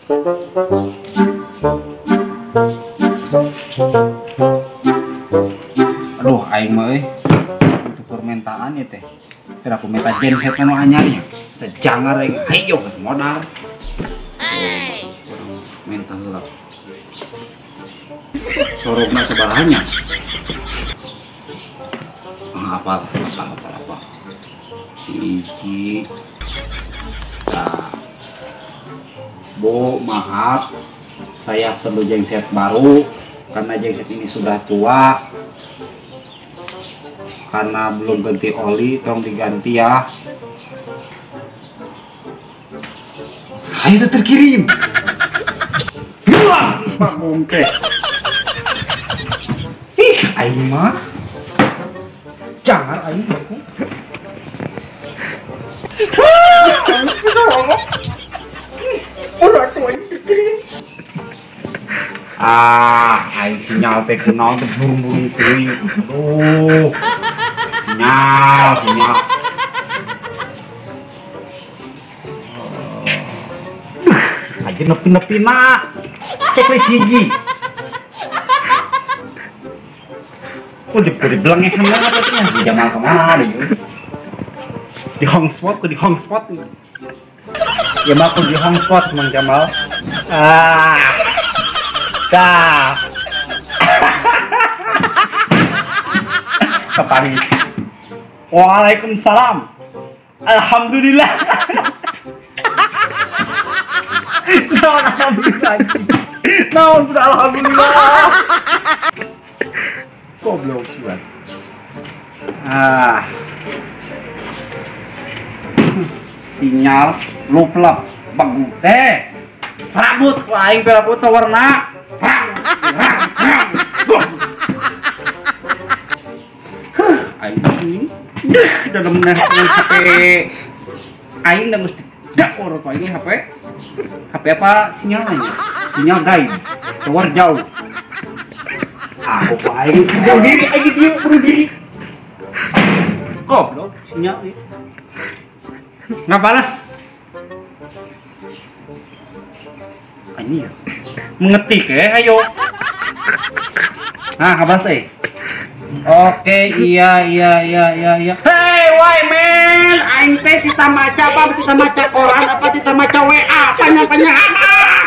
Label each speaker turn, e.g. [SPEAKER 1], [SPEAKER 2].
[SPEAKER 1] Aduh, aing mah euy. Untuk permintaan ya teh. Kira aku minta genset anu anyar nya. Sejangar aing hayo modal. Minta heula. Sorogna sabarahanya. Apa apa. Hiji. Nah. Bu, maaf. Saya perlu genset baru karena genset ini sudah tua. Karena belum ganti oli, tolong diganti ya. Ayo tuh terkirim. Wah, Pak Bongke. Ih, aing mah. Jangan aing mah. Udah tuh aing terkirim. Ah, aing sinyal teh kunaon teh burung-burung teuing. Aduh. Sinyal. Aja nepi-nepi nak. Checklist hiji. Kok dibelengehan banget katanya. Di Jamal kemana ya? Di hongspot, di hongspot. Ya mah aku di hongspot Mang Jamal. Ah. Dah. Kepari. Waalaikumsalam. Alhamdulillah. Naon alhamdulillah. Naon alhamdulillah. Goblok suan. Ah. Sinyal luplep bang teh. Rambut ku aing rambut warna. Aing dalam HP aing dan mesti dakor kok ini HP apa sinyalnya? Sinyal gaib keluar jauh. Aku aing bunuh diri, aing dia bunuh diri. Goblok sinyal nggak balas. Ini ya mengetik ya, ayo. Nah, nggak balas eh. Oke, iya. Hey, why man? Aing teh tita maca apa? Tita maca koran apa? Tita maca WA? Panjang-panjang amat.